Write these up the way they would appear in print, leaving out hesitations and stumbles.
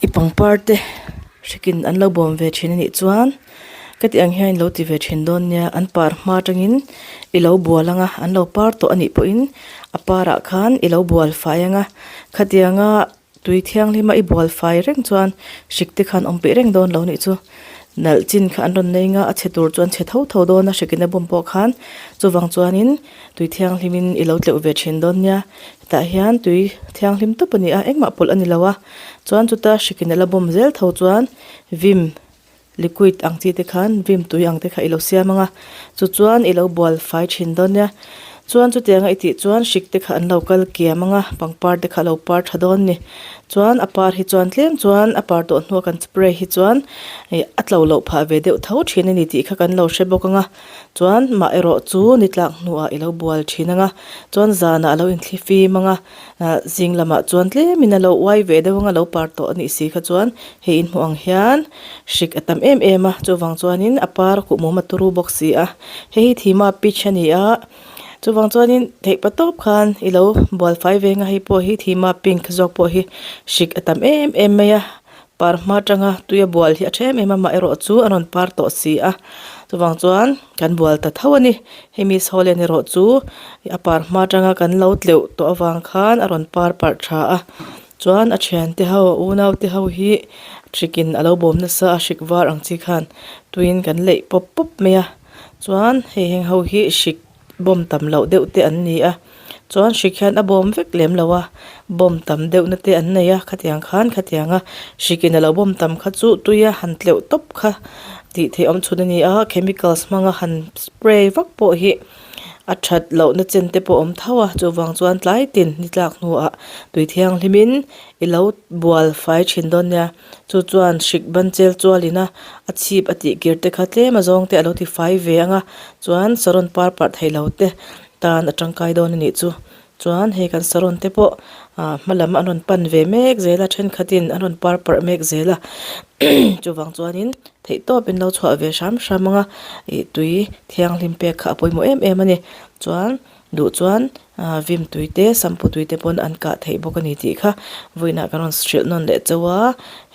I pangpar te hrikin an lo bawm ve thin anih chuan ka tih ang hian ilo ti ve thin dawn nia an par hma atangin ilo bual anga an lo par tawh anih pawhin a parah khan ilo bual fai anga khatianga tui thianghlima i bual fai reng chuan hrik te khan awm peih reng dawn lo nih chu nalh chin kha an rawn nei nga a chhe tur chu an chhe tho tho dawn a hrikin a bawm pawh khan chuvang chuanin tui thianghlimin ilo tleuh ve thin dawn nia hetah hian tui thianghlim tawp a ni a engmah pawlh a ni lo a chuan chuta hrikin a la bawm zel tho chuan vim liquid ang chi te khan vim tui ang te kha ilo siam ang a chu chuan ilo bual fai thin dawn nia chuan chutianga i tih chuan hrik te kha an lo kal kiam ang a pangpar te kha a lo par tha dawn a ni chuan a par hi chuan tlem chuan a par tawh hnuah kan spray hi chuan ih a tlo loh phah ve deuh tho thin a ni tih kha kan lo hre bawk ang a chuan mah erawh chu ni tlak hnuah ilo bual thin ang a chuan zanah alo inthli fim ang a. Ah zing lamah chuan tlemin a lo uai ve deuh anga lo par tawh a nih si kha chuan hei in hmuh ang hian hrik a tam em em a chuvang chuanin a par kuhmum a turu bawk si a hei hi thima pitch a ni a chuvang chuanin theih pa tawp khan i lo bual fai ve anga hei pawh hi thima pink zawk pawh hi hrik a tam em em mai a. Par hma atanga tui a bual hi a tha em em a amaherawh chu a rawn par tawh si a chuvang chuan kan bual ta tho a ni hemi sawlen erawh chu a par hma atanga kan lo tleuh tawh avang khan a rawn par parh tha a chuan a thiante ho a unau te ho hi hrikin a lo bawm nasa a hrik var ang chi khan tuiin kan leih pawp pawp mai a chuan hei heng ho hi hrik bawm tam loh deuh te an ni a chuan hrik hian a bawm vek lem lo a bawm tam deuh na te an nei a khatiang khan khatiang a hrik in alo bawm tam kha chu tui a han tleuh tawp kha tih theih awm chhun a ni a chemicals hmang a han spray vak pawh hi a that loh na chen te pawh a awm tho a chuvang chuan tlai tin ni tlak hnuah tui thianghlim in i lo bual fai thin dawn nia. Chu chuan hrik ban chel chualin a a chhip a tih kir te kha tlem a zawng te a lo ti fai ve ang a chuan saron par parh thei lo te tan a tangkai dawn a nih chu chuan hei kan saron te pawh ah hma lam an rawn pan ve mek zel a thenkhatin an rawn par parh mek zel a chuvang chuanin theih tawp in lo chhuah ve hram hram ang a ih tui thianghlim pek kha a pawimawh em em a ni chuan. Duh chuan vim tui te shampoo tui te pawn an kah theih bawk a ni tih kha vawiinah ka rawn hrilh nawn leh chauh a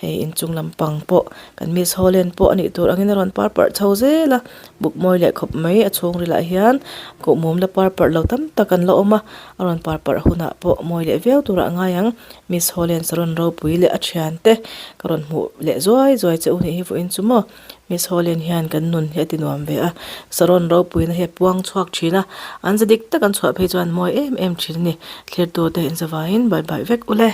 hei inchung lampang pawh kan miss holland pawh a nih tur angin a rawn par parh chho zel a buk mawi leh khawp mai a chhungril ah hian kuhmum la par parh lo tam tak an la awm a a rawn par parh hunah pawh mawi leh viau turah a ngai ang miss holland saron ropui leh a thiante ka rawn hmuh leh zuai zuai che u nih hi vawiin chu maw. Miss Holland hian kan nun hi a ti nuam ve a, saron ropuina hi a puang chhuak thin a, an za dik tak an chhuah phei chuan mawi em em thin a ni. Thlirtute inzavaiin bye bye vek ule.